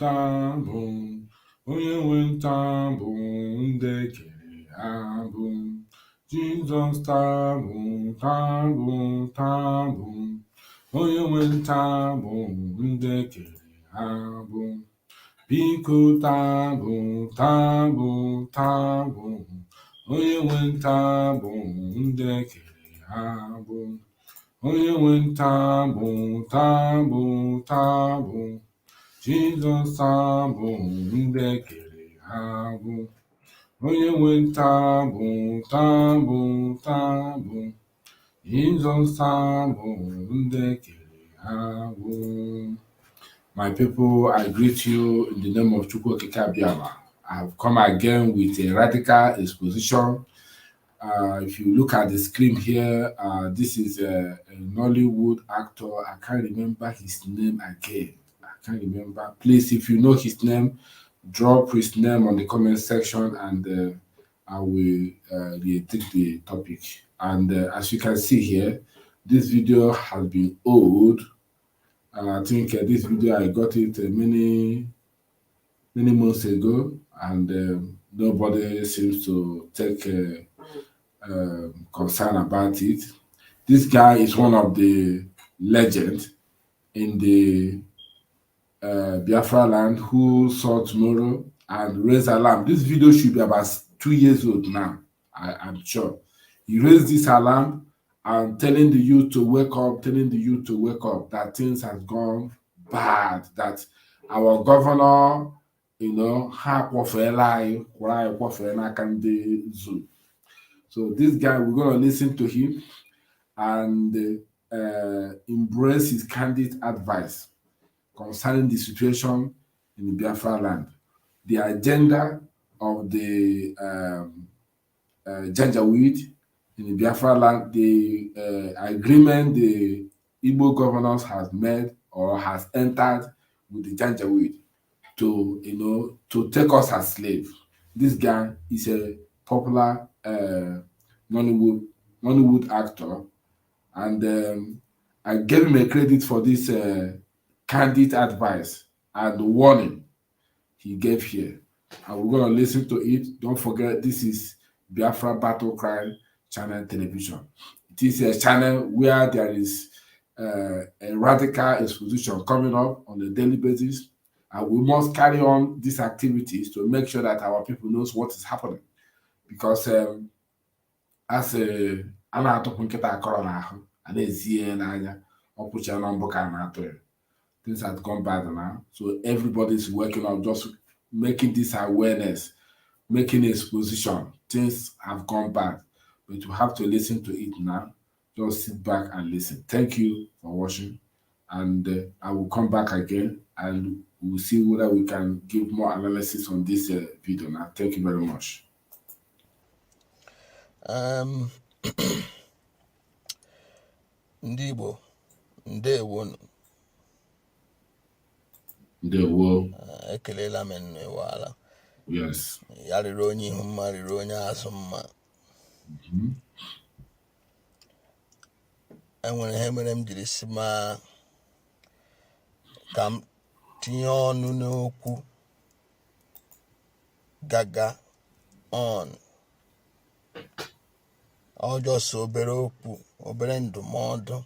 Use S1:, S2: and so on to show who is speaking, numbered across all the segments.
S1: taa bụ onye nwe taa bụ ndị kere agbụ. Jizọs taa bụ taa bụ taa bụ onye nwe taa bụ ndị kere agbụ. Biko taa bụ taa bụ taa bụ onye nwe taa bụ ndị kere agbụ. Onye nwe taa bụ taa bụ taa bụ Jizọs taa bụ ndị kere agbụ. Onye nwe taa bụ taa bụ taa bụ Jizọs taa bụ ndị kere agbụ. My people, I greet you in the name of Chukwu Okike Abiama. I have come again with a radical exposition. If you look at the screen here, this is a Nollywood actor. I can't remember his name again. I can't remember. Please, if you know his name, drop his name on the comment section and I will retake the topic. And as you can see here, this video has been old. I think this video, I got it many, many months ago, and nobody seems to take concern about it. This guy is one of the legends in the Biafra land who saw tomorrow and raised alarm. This video should be about 2 years old now, I'm sure. He raised this alarm and telling the youth to wake up, telling the youth to wake up that things have gone bad, that our governor, ha kwọfeela anyị, kwụrụ anyị kwọfee n'aka ndị zoo. So this guy, we're gonna listen to him and embrace his candid advice concerning the situation in the Biafra land, the agenda of the Janjaweed in the Biafra land, the agreement the Igbo governors has made or has entered with the Janjaweed to to take us as slaves. This guy is a popular Nollywood actor, and I gave him a credit for this candid advice and the warning he gave here. And we're gonna listen to it. Don't forget, this is Biafra Battle Cry Channel Television. It is a channel where there is a radical exposition coming up on a daily basis, and we must carry on these activities to make sure that our people knows what is happening. Because as a a na-atụpụ nkịta akọrọ n'ahụ a na-ezi ya n'anya ọ kwụcha na mbụ ka a na-atụ ya. Things have gone bad now, so everybody's working on just making this awareness, making exposition. Things have gone bad, but you have to listen to it now. Just sit back and listen. Thank you for watching, and I will come back again and we'll see whether we can give more analysis on this video now. Thank you very much.
S2: Ndị Igbo, ndewonu.
S1: Ndewo.
S2: Ekelela m nnụ iwala. Ya rịrị onye ihu mma, rịrị onye azụ mma. Enwere ihe mere m jiri si ma ka m tinye ọnụ n'okwu gaga on ọjọọ, obere okwu, obere ndụmọdụ,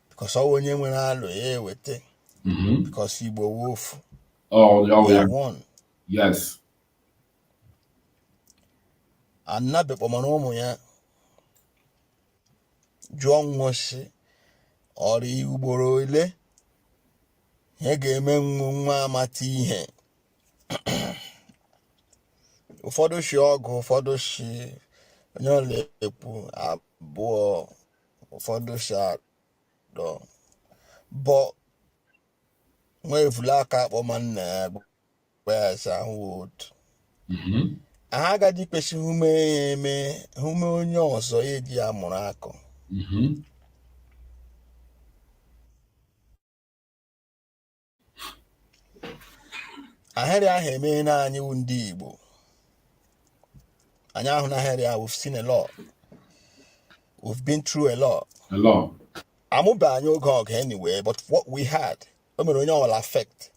S2: because ọ wụ onye nwere alụ ya eweta, because Igbo wụ ofu.
S1: Oh,
S2: We
S1: yeah.
S2: are one. Anabe kpọmara ụmụ ya jụọ nwụsị ọrụ ugboro ole ihe ga-eme nwu nwa amata ihe. Ụfọdụ shi ọgụ, ụfọdụ shi onye ọla ekwu abụọ, ụfọdụ shi atọ bọ nwa evula aka akpọma nna ya gwa ya sị ahụ otu. Ha agaghị kwesị hụ mee ya eme hụ mee onye ọzọ ya eji ya mụrụ akọ. Ahịrị ahụ emeela anyị wụ ndị Igbo, anyị ahụ na ahịrị ahụ. We've seen a lot, we've been through a lot.
S1: A lot.
S2: Amụbe anyị oge ọgụ anyway, but what we had o mere onye ọbụla affect.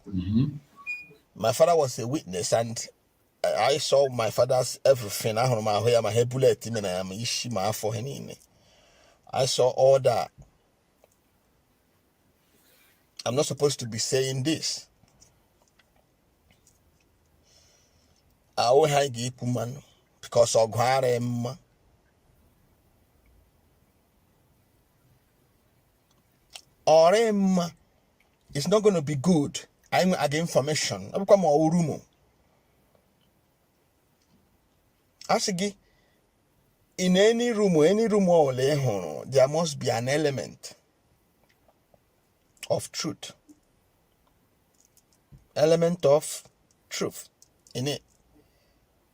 S2: My father was a witness, and I saw my father's everything. Ahụrụ m ahụ ya, ma ihe bullet mere ya, ma isi, ma afọ, ihe niile. I saw all that. I'm not supposed to be saying this. Ahụ ha ga-ekwu mmanụ because ọgụ ara mma. Ọrị mma. It's not going to be good. Anyị aga information. Ọ bụkwa ma ọ rumour. A sị gị, in any room ọbụla ị hụrụ, there must be an element of truth. Element of truth in it.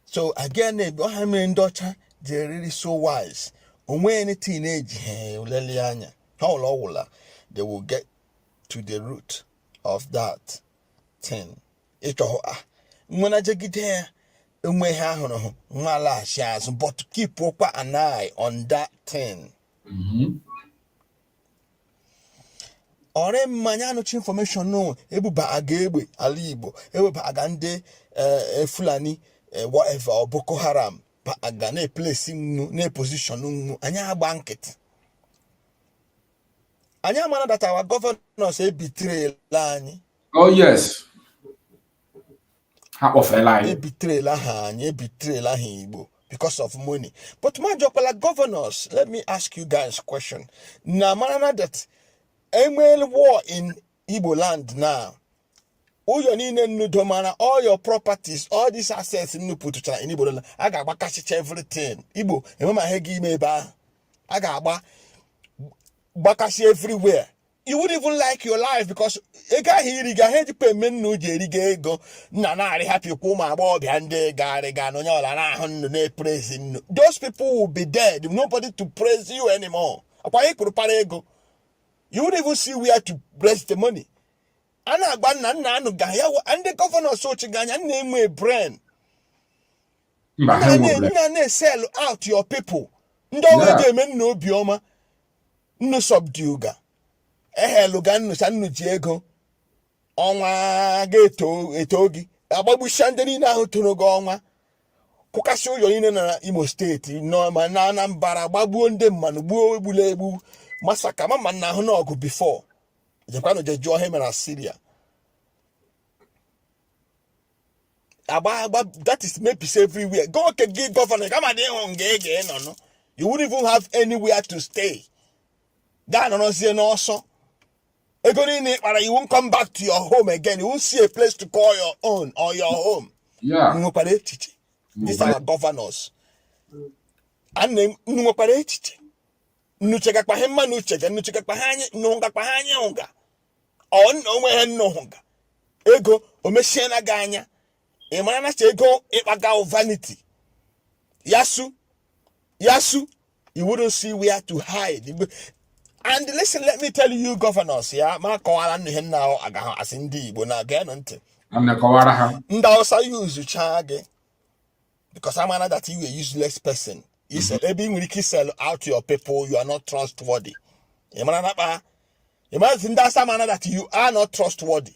S2: So again, ọha mere ndị ọcha, they really so wise. Onwe anything eji ha lelie anya. Ha ụlọ ọwụla, they will get to the root of that thing. Ịchọ ah nwena jegide ya enwe ihe ahụrụ hụ nwa laghachi azụ, but keep okwa an eye on that thing. Ọrị mmanya anụchi information no ebuba aga egbe ala Igbo, eweba aga ndị Fulani, whatever, or Boko Haram ba aga na-eplesi nnu na-eposition nnu. Anyị agba nkịtị. Anyị amara that our governors ebitrela anyị.
S1: Oh yes, ha kpọfela anyị.
S2: Ebitrela ha anyị, ebitrela ha Igbo because of money. But ma jọkwala governors, let me ask you guys question. Na mara that enwere war in Igbo land now, ụyọ niile nnudo mara, all your properties, all these assets nnu pụtụchara in Igbo land, a ga-agbakasịcha everything. Igbo enwe ma ihe gị ime ebe ahụ, a ga-agba gbakasị everywhere. You wouldn't even like your life because ego ahụ iri ga ha ejikwa eme nnu ji eriga ego nna na-arị hapụ ụmụ agbọghọbịa ndị garịga na onye ọla na-ahụ nnu na-epraise nnu. Those people will be dead, nobody to praise you anymore. Akwa ị kụrụ para ego, you wouldn't even see where to raise the money. A na-agba nna nna anụ ga ya ndị governor sochi gị anya nna enwe brain.
S1: Mba, ha enwe.
S2: Nna na-esell out your people, ndị ọrụ eji eme nna obiọma nnu subduga eheluga nnu sa nnu ji ego ọnwa ga-eto eto gị agbagbusia ndị niile ahụ toro gị ọnwa, kụkasị ụyọ niile na Imo Steeti nọ ma na Anambra, gbagbuo ndị mmanụ, gbuo egbula egbu massacre ma na ahụ n'ọgụ before jekwanụ je jụọ ihe mere na Syria. Agba agba, that is mepis everywhere. Go okay gị governor kama dị ịhụ nga ị ga-enọ nọ, you wouldn't even have anywhere to stay. Gaa nọrọzie n'ọsọ ego niile ị kpara, you won't come back to your home again. You won't see a place to call your own or your home. Nwekwara echiche, these are our governors. Unu nwekwara echiche nnuchegakpa ihe mma na uche ga nnuchegakpa ha anya nnuhụgakpa ha anya ụga ọ nna onwe ha nnuhụga ego o mechiena gị anya. Ị mara na ego ịkpaga vanity yasu yasu, you wouldn't see where to hide. And listen, let me tell you governors, ya ma kọwara nnu ihe nna agaghị asị ndị Igbo na geenụ ntị.
S1: Na kọwara ha.
S2: Ndị Hausa yuzuchaa gị because amana that you a useless person. You said ebe ị nwere ike sell out your people, you are not trustworthy. Ị mara na kpa ị mara ndị Hausa amana that you are not trustworthy.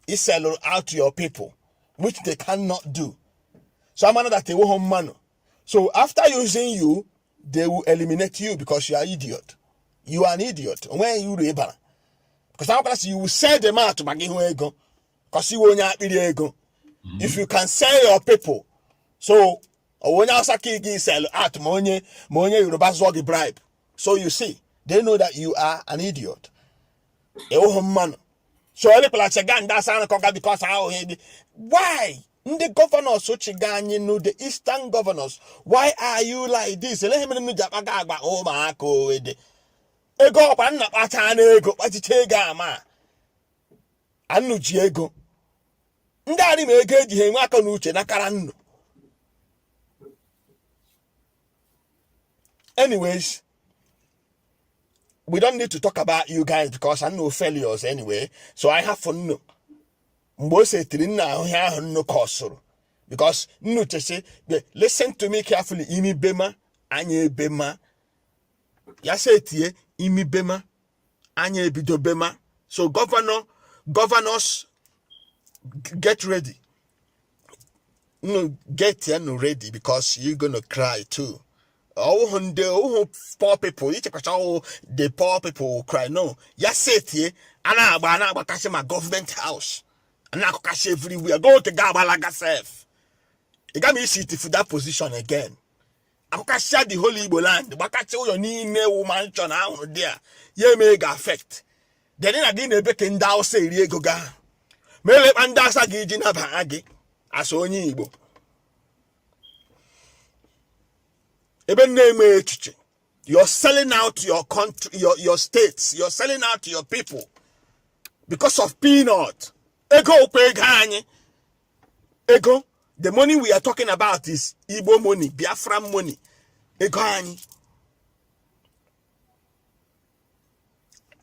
S2: You sell out your people, which they cannot do. So amana that enweghị mmanụ. So after using you, they will eliminate you because you are idiot. You are an idiot. Onweghị uru ị bara because amakwara sị you will sell them out maka ihu ego because iwe onye akpịrị ego. If you can sell your people, so ọ onye Hausa ka ị ga sell out, ma onye Yoruba zụọ gị bribe. So you see, they know that you are an idiot. Ewughị mmanụ. So elekwala chega ndị asa anakọga because ahụ dị why ndị governors chiga anyị nụ, the eastern governors, why are you like this? Eleghị mere nnu ji akpaga agba ụmụaka owede ego ọkwa nna kpacha na ego kpachicha ego ama anụ ji ego ndị arị ma ego eji ha enwe aka na uche nakara nnu. Anyways, we don't need to talk about you guys because I know failures anyway. So I have for nnu mgbe o setiri nna ahụ ihe ahụ nnu kọsụrụ because nnu chesi. Listen to me carefully. Imi bema anya ebema ya setie imi bema anya ebido bema. So governors, get ready. Unu get ya nu ready, because you gonna cry too. Ọwụhụ ndị ọwụhụ poor people ichekwacha ọwụ the poor people will cry. No, ya setie a na-agba, a na-agbakasị ma government house, a na-akụkasị everywhere. Go oke ga agbalaga sef, ị ga ma isi itifu that position again. Akụkasịa the whole Igbo land, gbakasị ụlọ niile wụ mansion ahụrụ dị a ya eme ga affect. Then na gị na-ebe ka ndị Hausa eri ego ga ma elekpa ndị Hausa ga iji nabaa gị asa onye Igbo ebe na-enwe echiche. You're selling out your country, your states. You're selling out your people because of peanut. Ego okwe ego anyị, ego, the money we are talking about is Igbo money, Biafran money, ego anyị.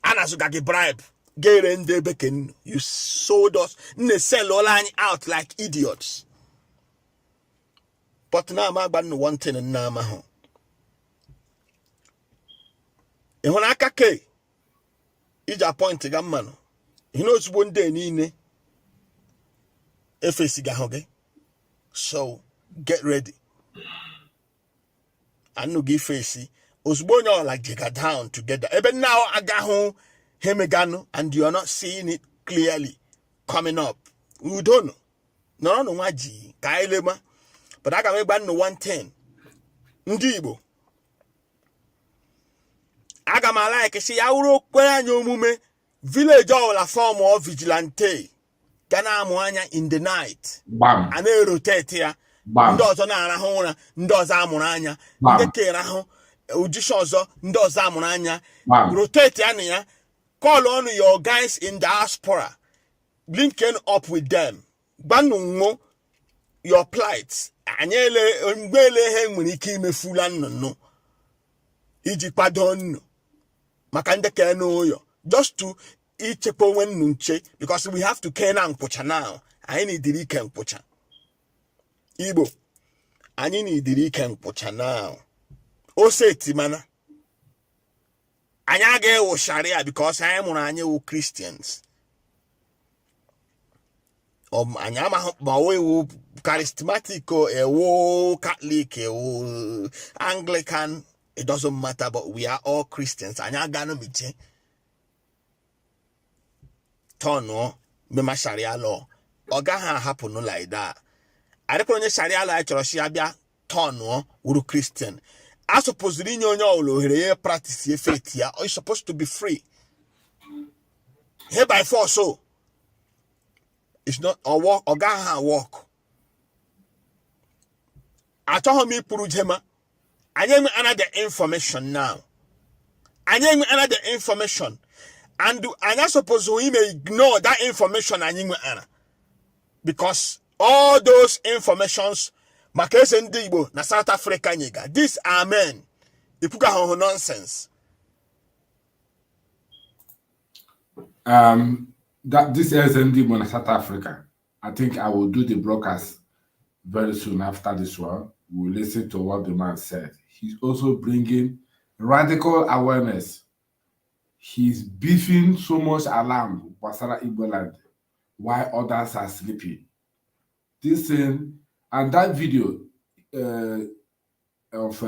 S2: A na-azụga gị bribe ga-ere ndị ebe ke nnu. You sold us, nne, sell all anyị out like idiots. But na ama agba nnu one thing nna amahụ ị hụrụ aka ke iji appoint ga mmanụ ihe na ozugbo ndị niile efesiga ahụ gị. So get ready, anụ gị fesi ozugbo onye ọla jiga down together ebe nna agahụ hemeganụ, and you are not seeing it clearly coming up. Udo nọrọ nwa ji ka anyị lema. But aga m ịgba nnụ one thing, ndị Igbo, aga m ala si ya wụrụ okwere anyị omume village ọbụla form of vigilante ga na-amụ anya in the night, a na-erotate ya, ndị ọzọ na-arahụ ụra, ndị ọzọ amụrụ anya, ndị ka erahụ ujisi ọzọ, ndị ọzọ amụrụ anya, rotate ya na ya. Call on your guys in diaspora, linking up with them, gbanụ nwo your plight. Anyị ele mgbe ele ihe nwere ike imefula nnụnụ iji kwado nnu maka ndị ka n'ụyọ, just to ichekwa onwe nnu nche, because we have to kee na nkwụcha now. Anyị nidiri ike nkwụcha, Igbo, anyị nidiri ike nkwụcha now. Ose etimana anyị agaghị ewu sharia because anyị mụrụ anyị wụ Christians. Anyị amaghị ma ọ ewu charismatic o ewu Catholic, ewu Anglican, it doesn't matter, but we are all Christians. Anyị aganụ miche tọnụọ mema sharia law, ọ gaghị ahapụ nụ like that. Adịkwara onye sharia law anyị chọrọ si ya bịa tọnụọ wuru Christian. A supposed inye onye ọbụla ohere ya practice faith ya. It's supposed to be free here by force, so it's not ọwọ, ọ gaghị work. Achọghị m ikwuru jema. Anyị enwe another information now, anyị enwe another information, and anyị suppose ime ignore that information anyị nwe ana, because all those informations maka eze ndị Igbo na South Africa nyega this amen ikwuga ahụhụ nonsense.
S1: That this eze ndị Igbo na South Africa, I think I will do the broadcast very soon after this one. We'll listen to what the man said. He's also bringing radical awareness. He's beefing so much alarm gbasara Igbo land while others are sleeping. This thing and that video of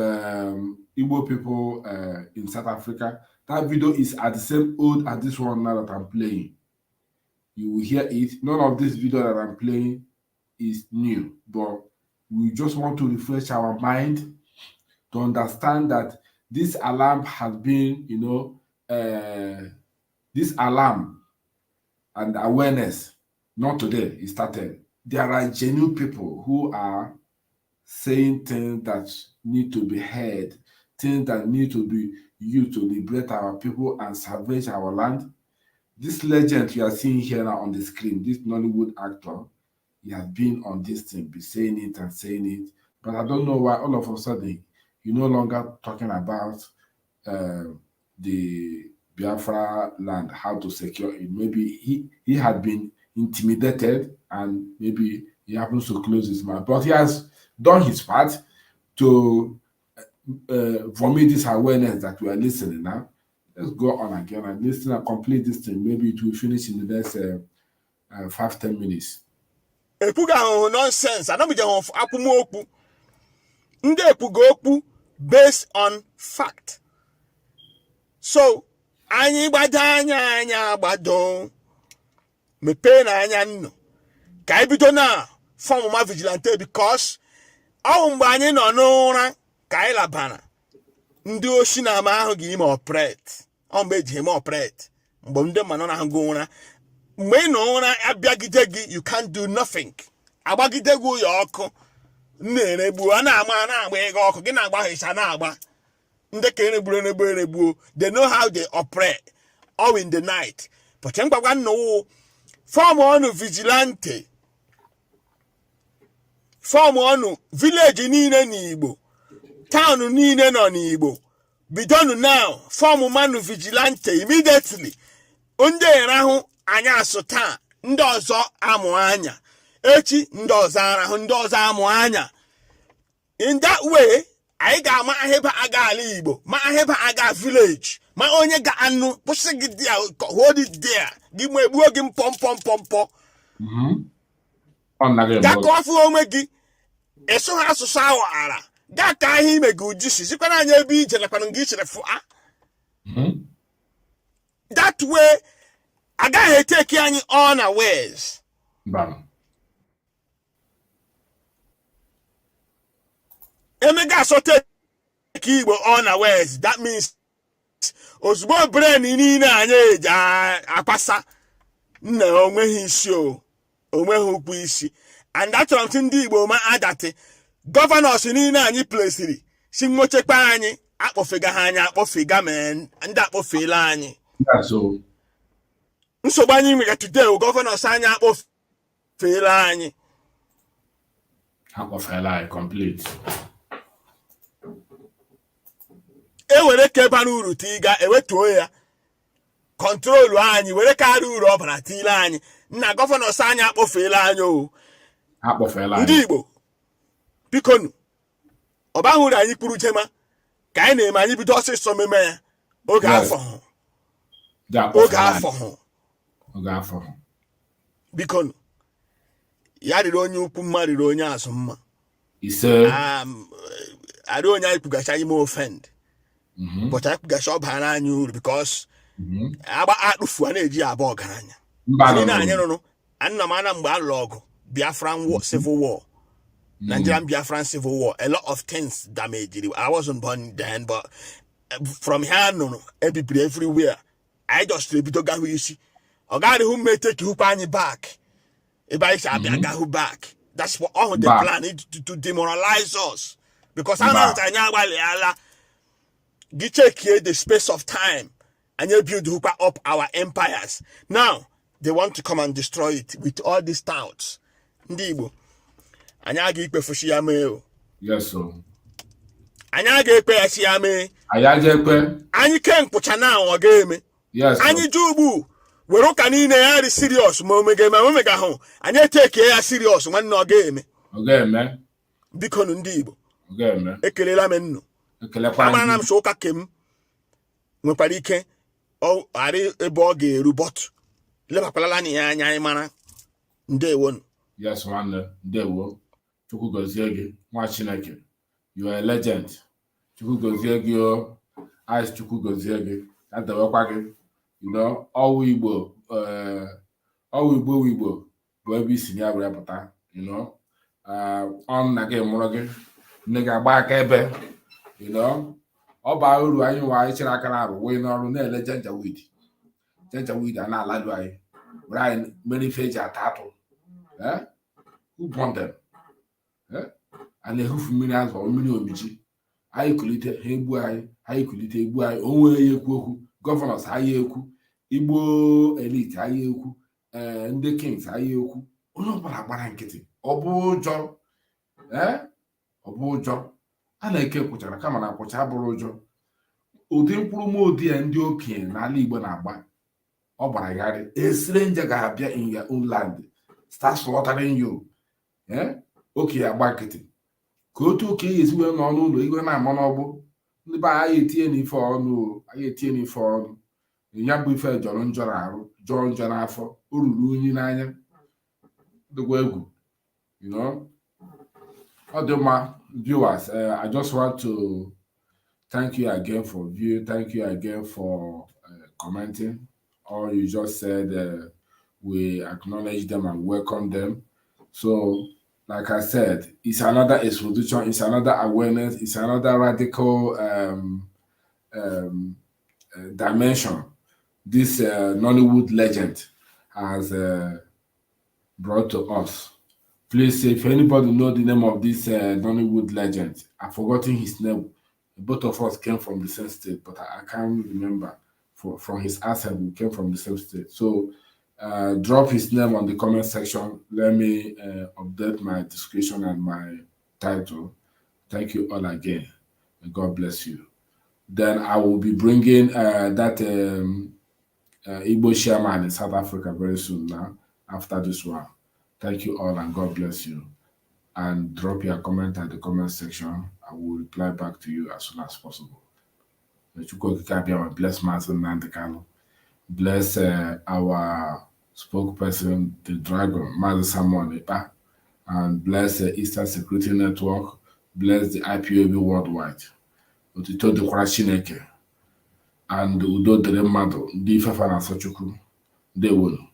S1: Igbo people in South Africa, that video is at the same old as this one now that I'm playing. You will hear it. None of this video that I'm playing is new, but we just want to refresh our mind to understand that this alarm has been, this alarm and awareness, not today, it started. There are genuine people who are saying things that need to be heard, things that need to be used to liberate our people and salvage our land. This legend you are seeing here now on the screen, this Nollywood actor, he has been on this thing, be saying it and saying it, but I don't know why all of a sudden you're no longer talking about the Biafra land, how to secure it. Maybe he had been intimidated and maybe he happens to close his mouth, but he has done his part to vomit this awareness that we are listening now. Let's go on again and listen and complete this thing. Maybe it will finish in the next 5-10 minutes.
S2: Ekwughị ahụhụ nonsense, anọbijeghị akwụmokwu. Ndị ekwugo okwu based on fact. So anyị gbado anya, anyị agbado, mepee na anya nnụ ka anyị bido na form ma vigilante, because ọ bụ mgbe anyị nọ n'ụra ka anyị labara ndị oshi na ama ahụ ga ime operate. Ọ mgbe eji eme operate, mgbe ndị mmanụ na-ahụ ụra, mgbe ị nọ ụra abịagide gị, you can't do nothing. Agbagide gị ụyọ ọkụ na-eregbuo, a na-agba, a na-agba ịga ọkụ gị na-agba hicha, na-agba ndị ka eregburu eregbu eregbuo. They know how they operate all in the night. But mgbagwa nnụwụ, form ọnụ vigilante, form ọnụ village niile n'Igbo, town niile nọ n'Igbo, bidonu now, form manụ vigilante immediately. Ndị erahụ anyị asụ taa, ndị ọzọ amụ anya echi, ndị ọzọ arahụ, ndị ọzọ amụ anya. In that way, anyị ga-ama ahịba aga ala Igbo, ma ahịba aga village, ma onye ga-anụ kwụsị gị there, hold it there, gị ma egbuo gị mpọ mpọ mpọ mpọ.
S1: Ọ naghị eme.
S2: Gakọọ afọ onwe gị, ịsụ ha asụsụ ahụ ara, gaa ka ahịa ime gị uji si sikwana anyị ebe ije nakwana nga ichere fụa. That way, agaghị eteki anyị unawares.
S1: Mba.
S2: Emega asọ take Igbo unawares, that means ozugbo brain niile anyị eji akpasa nna onweghị isi, o onweghị ụkwụ isi. And achọrọ m sị ndị Igbo ma adatị governors niile anyị plesiri si nwochekwa anyị akpọfega ha, anyị akpọfega mee ndị akpọfeela anyị.
S1: Yes, o.
S2: Nsogbu anyị nwere today, governors anyị akpọfeela anyị.
S1: Ha kpọfeela anyị complete.
S2: Ewere ka bara uru tiga, ewetuo ya, control anyị, were karịa uru ọ bara tile anyị. Nna, governors anyị akpọfeela anyị o.
S1: Ha kpọfeela
S2: ndị
S1: anyị.
S2: Igbo, bikonu, ọ baghị uru anyị kwuru jema ka anyị na-eme, anyị bido ọsịsọ meme ya oge afọ hụ.
S1: Ndị
S2: Oge
S1: akpọfeela anyị.
S2: Afọ hụ.
S1: Oge afọ hụ.
S2: Bikonu, ya riri onye ukwu mma, riri onye azụ mma.
S1: Ise.
S2: Arị onye anyị kwugacha ime offend, but anyị kwugacha ọ bara anyị uru because agba akpụfu a na-eji aba ọgaranya.
S1: Mba.
S2: Niile
S1: nọ.
S2: anyị rụrụ anna m ana mgbe a lụrụ ọgụ Biafran war, civil war, Nigerian Biafran civil war, a lot of things damaged. I wasn't born then, but from here nụrụ ebibiri everywhere. Anyị just ebido gahụ isi, ọ gaghị hụ mma eteki hụkwa anyị back ebe anyị si abịa, gahụ back. That's what all the
S1: Mba.
S2: plan is to demoralize us, because
S1: Mba.
S2: a na anyị agbalịala gị chekie the space of time anyị build hụkwa up our empires. Now they want to come and destroy it with all these touts. Ndị Igbo, anyị aga ikpefusi ya mee o.
S1: Yes o.
S2: Anyị aga ekpe ya si ya mee.
S1: Anyị aja ekwe.
S2: Anyị ke nkwụcha na ọ ga-eme.
S1: Yes o.
S2: Anyị ji ugbu were ụka niile ya ri serious, ma omega ma omega hụ anyị etekie ya serious, nwanne, ọ ga-eme.
S1: Ọ ga-eme.
S2: Bikonu, ndị Igbo,
S1: Ọ ga-eme.
S2: Ekelela m nnụ.
S1: Ekelekwa.
S2: Amara na m
S1: Ndị
S2: so ụka kem nwekwara ike ọ ghara ebe ọ ga-eru, but lebakwalala na ya anya, anyị mara. Ndewonu.
S1: Yes, nwanne, ndewo. Chukwu gozie gị, nwa Chineke. You are a legend. Chukwu gozie gị o. Anyị sị Chukwu gozie gị, ya dewekwa gị. Ọwụ Igbo, ọwụ Igbo wụ Igbo bụ ebe isi ya were pụta. Ọ nna gị mụrụ gị, nne gị agba aka ebe. Ọ baa uru anyị nwa anyị chịrị aka na-arụ wee n'ọrụ na-ele janjaweed. Janjaweed a na-alalụ anyị were anyị mere ife eji ata atụ. Eh? Who born them? Eh? A na-ehufu mmiri azụ, ọ mmiri omiji. Anyị kulite ha egbu anyị, anyị kulite egbu anyị. Onwe ya ekwu okwu, governors anyị ekwu, Igbo elite anyị ekwu, ee, ndị kings anyị ekwu, onye ọbụla gbara nkịtị. Ọ bụ ụjọ, ee, ọ bụ ụjọ a na-eke kwụchara, kama na akwụcha abụrụ ụjọ. Ụdị mkpụrụ modi ya ndị okenye n'ala Igbo na-agba, ọ gbara gharị. A stranger ga-abịa in your own land, start slaughtering you. Ee, okenye agba nkịtị ka otu okenye esi wee nọ n'ụlọ igwe na-ama n'ọgbụ. Ndị be anyị etinye n'ife ọnụ o, anyị etinye n'ife ọnụ. Ya bụ ife jọrọ njọ n'arụ, jọọ njọ n'afọ, o ruru unyi n'anya, dịkwa egwu. Ọ dị mma, viewers, I just want to thank you again for viewing. Thank you again for commenting. All you just said, we acknowledge them and welcome them. So, like I said, it's another exposition, it's another awareness, it's another radical dimension this Nollywood legend has brought to us. Please, if anybody know the name of this Nollywood legend, I've forgotten his name. Both of us came from the same state, but I can't remember. From his accent, we came from the same state. So drop his name on the comment section. Let me update my description and my title. Thank you all again. And God bless you. Then I will be bringing that Igbo chairman in South Africa very soon now, after this one. Thank you all and God bless you. And drop your comment at the comment section. I will reply back to you as soon as possible. May Chukwu Okike Abiama bless Mazi Nnamdi Kanu. Bless our spokesperson, the Dragon, Mazi Simon Ekpa, and bless the Eastern Security Network. Bless the IPOB worldwide. Otito dịkwara Chineke and udo dịrị mmadụ ndị ifefa na-asọ Chukwu. Ndewonu.